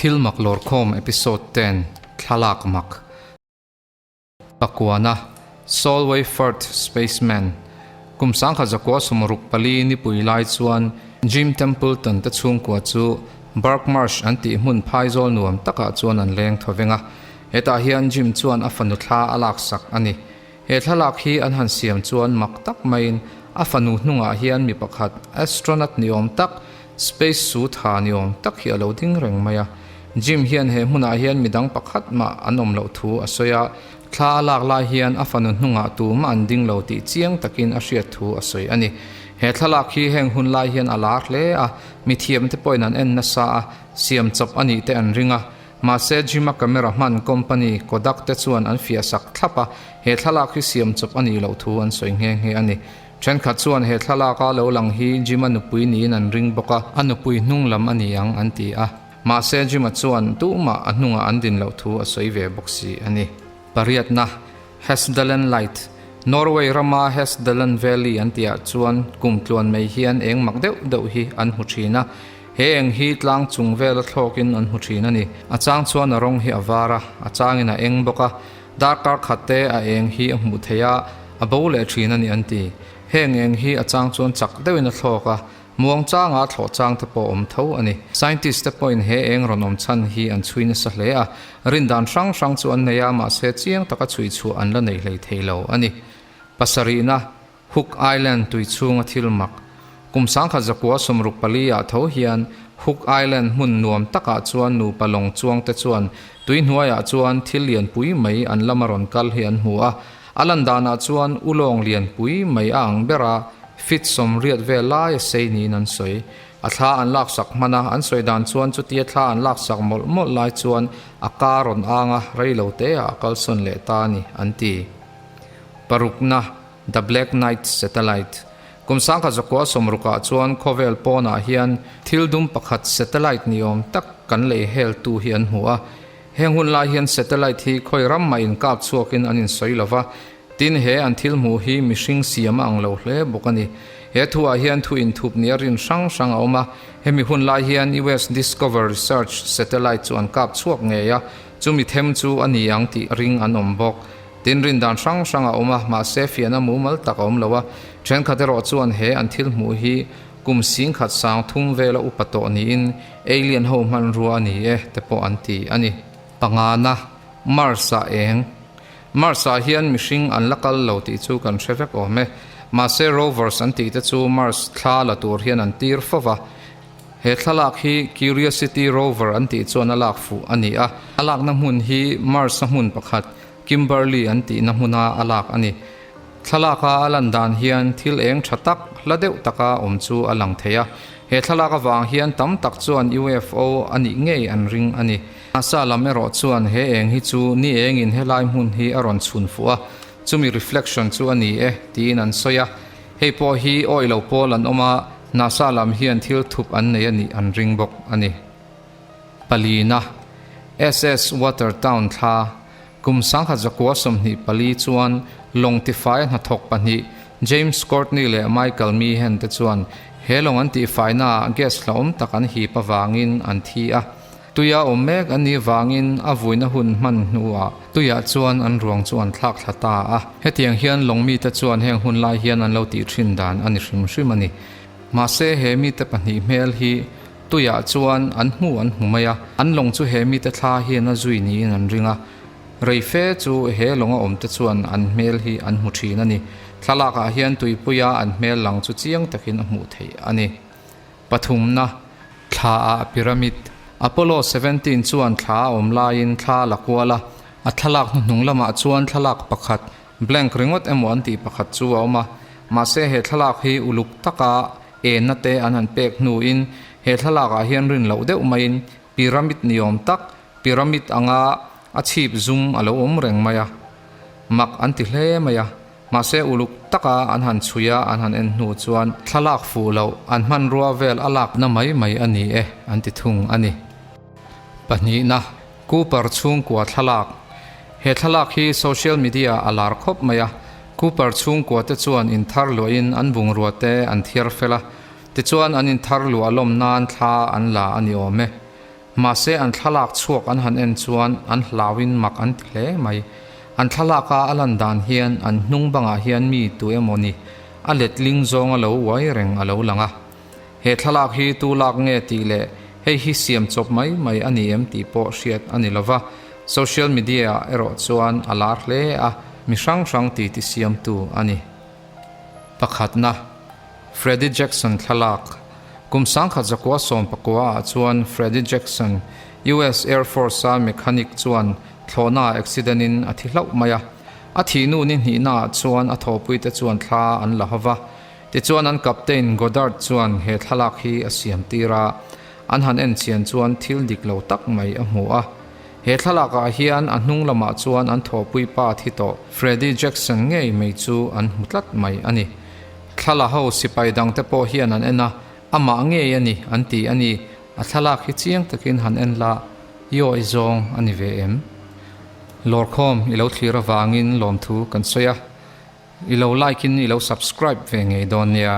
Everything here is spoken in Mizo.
Thil mak lawrkhawm episode ten thlalak mak Pakuana, Solway Firth Spaceman, Kum 1964 nipui lai chuan Jim Templeton te chhungkua chu Burke Marsh an tih hmun phaizawl nuam takah chuan an leng thaw veng a. Hetah hian Jim chuan a fanu thla a laksak a ni. He thlalak hi an han siam chuan mak tak maiin a fanu hnungah hian mi pakhat astronaut ni awm tak, space suit ha ni awm tak hi a lo ding reng mai a. Jim hian he hmunah hian midang pakhat mah an awm loh thu a sawi a, thla a lak lai hian a fanu hnungah tumah an ding lo tih chiang takin a hriat thu a sawi a ni. He thlalak hi heng hun lai hian a lar hle a, mithiamte pawhin an en nasa a, siam chawp a nih te an ring a. Mahse Jim-a camera hman company Kodak te chuan an fiah sak thlap a, he thlalak hi siam chawp a nih loh thu an sawi nghe nghe a ni. Thenkhat chuan he thlalaka lo lang hi Jim-a nupui niin an ring bawk a, a nupui hnung lam a ni ang an ti a. Mahse Jim-a chuan tumah a hnungah an din loh thu a sawi ve bawk si a ni. Pariatna, Hessdalen Light, Norway rama Hessdalen Valley an tihah chuan kum tluan mai hian eng mak deuh deuh hi an hmu thin a. He eng hi tlang chung vela thlawkin an hmu thin a ni. A chang chuan a rawng hi a var a, a changin a eng bawk a. Darkar khat te a eng hi a hmuh theih a, a bo leh thin a ni an ti. Heng eng hi a chang chuan chak deuhin a thlawk a, muang changa thlawh chang te pawh a awm tho a ni. Scientist te pawhin he eng rawn awm chhan hi an chhui nasa hle a, rindan hrang hrang chu an nei a, mahse chiang taka chhui chhuah an la nei hlei thei lo a ni. Pasarihna. Hook Island tui chhunga thil mak. Kum 1964 ah tho hian Hook Island hmun nuam takah chuan nupa lawng chuang te chuan tui hnuaiah chuan thil lianpui mai an lama rawn kal hi an hmu a. A lan danah chuan ulawng lianpui mai a ang ber a, feet 80 vel lai a sei niin an sawi. A thla an laksak hman a, an sawi dan chuan chutia thla an laksak mawlh mawlh lai chuan a ka rawn ang a, reilo teah a kalsawn leh ta a ni, an ti. Parukna. The Black Knight Satellite, Kum 1960 ah chuan khawvel pawnah hian thil dum pakhat satellite ni awm tak kan lei hel tu hi an hmu a. Heng hun lai hian satellite hi khawi ram mah inkap chhuakin an insawi lo va, tin he an thil hmuh hi mihring siam a ang lo hle bawk a ni. He thuah hian thu inthup nia rin hrang hrang a awm a, hemi hun lai hian US Discover Research Satellite chu an kap chhuak ngei a, chumi them chu a ni ang tih ring an awm bawk. Tin, rin dan hrang hrang a awm a, mahse fiahna mumal tak a awm lo a. Thenkhat erawh chuan he an thil hmuh hi kum 10,000 sang thum vela upa tawh niin alien ho hmanrua a ni e te pawh an ti a ni. Pangana, Mars-ah eng? Mars-ah hian mihring an la kal lo tih chu kan hre vek awm e. Mahse rovers an tih te chu Mars thla la tur hian an tir fo va. He thlalak hi Curiosity rover an tih chuan a lak fuh a ni a. A lakna hmun hi Mars-a hmun pakhat Kimberley an tihna hmuna a lak a ni. Thlalaka a lan dan hian thil eng tha tak, hla deuh taka awm chu a lang thei a. He thlalak avang hian tam tak chuan UFO a nih ngei an ring a ni. NASA lam erawh chuan he eng hi chu ni engin helai hmun hi a rawn chhun fuh a, chumi reflection chu a ni e tiin an sawi a. Hei pawh hi awih lo pawl an awm a, NASA lam hian thil thup an nei a nih an ring bawk a ni. Palina, SS Watertown thla, kum 1924 chuan lawng tifai hnathawk pahnih James Courtney leh Michael Meehan te chuan he lawng an tihfainaah gas hlauhawm tak an hip avangin an thi a. Tuia awm mek an nih vangin a vuina hun hman hnuah tuiah chuan an ruang chu an thlak thla ta a. Hetiang hian lawng mite chuan heng hun lai hian an lo tih thin dan a ni hrim hrim a ni. Mahse he mite pahnih hmel hi Tuiah chuan an hmu an hmu mai a, an lawng chu he mite thla hian a zui niin an ring a. Rei fe chu he lawnga awmte chuan an hmel hi an hmu thin a ni. Thlalakah hian tuipuia an hmel lang chu chiang takin a hmuh theih a ni. Pathumna, Thla ah Pyramid. Apollo 17 chuan thla a awm laiin thla a la kual a, a thlalak hnuhnung lamah chuan thlalak pakhat, blank ringawt emaw an tih pakhat chu a awm a. Mahse he thlalak hi uluk taka Enna te an han pek hnuin he thlalakah hian rin loh deuh maiin pyramid ni awm tak, pyramid anga a chhip zum a lo awm reng mai a. Mak an ti hle mai a. Mahse uluk taka an han chhui a, an han en hnu chuan thlalak fuh loh an hmanrua vel a lakna mai mai a ni e an ti thung a ni. Pahnihna, Cooper chhungkua thlalak. He thlalak hi social media a lar khawp mai a, Cooper chhungkua te chuan inthar luahin an bungrua te an thiar fel a, tichuan an inthar luah lawm nan thla an la a ni awm e. Mahse an thlalak chhuak an han en chuan an hlauin mak an ti hle mai. An thlalaka a lan dan hian an hnung bangah hian mi tu emaw ni a letling zawng a lo uai reng a lo lang a. He thlalak hi tu lak nge tih leh hei hi siam chawp mai mai a ni em tih pawh hriat a ni lova, social media ah erawh chuan a lar hle a, mi hrang hrang titi siamtu a ni. Pakhatna, Freddie Jackson thlalak. Kum 1919 ah chuan Freddie Jackson, US Air Force-a mechanic chuan thlawhna ah accident in a thi hlauh mai a. A thih nu ni hnihna ah chuan a thawhpuite chuan thla an la hova. Tichuan an Captain Goddard chuan he thlalak hi a siam tir a, an han en chian chuan thil dik lo tak mai a hmu a. He thlalak ah hian a hnung lamah chuan an thawhpui pa thi tawh Freddie Jackson ngei mai chu an hmu tlat mai a ni. Thlala ho sipai dang te pawh hian an en a, amah ngei a ni an ti a ni. A thlalak hi chiang takin han en la, i awih zawng a ni ve em? Lawrkhawm i lo thlir avangin lawmthu kan sawi a. I lo like in i lo subscribe ve ngei dawn nia.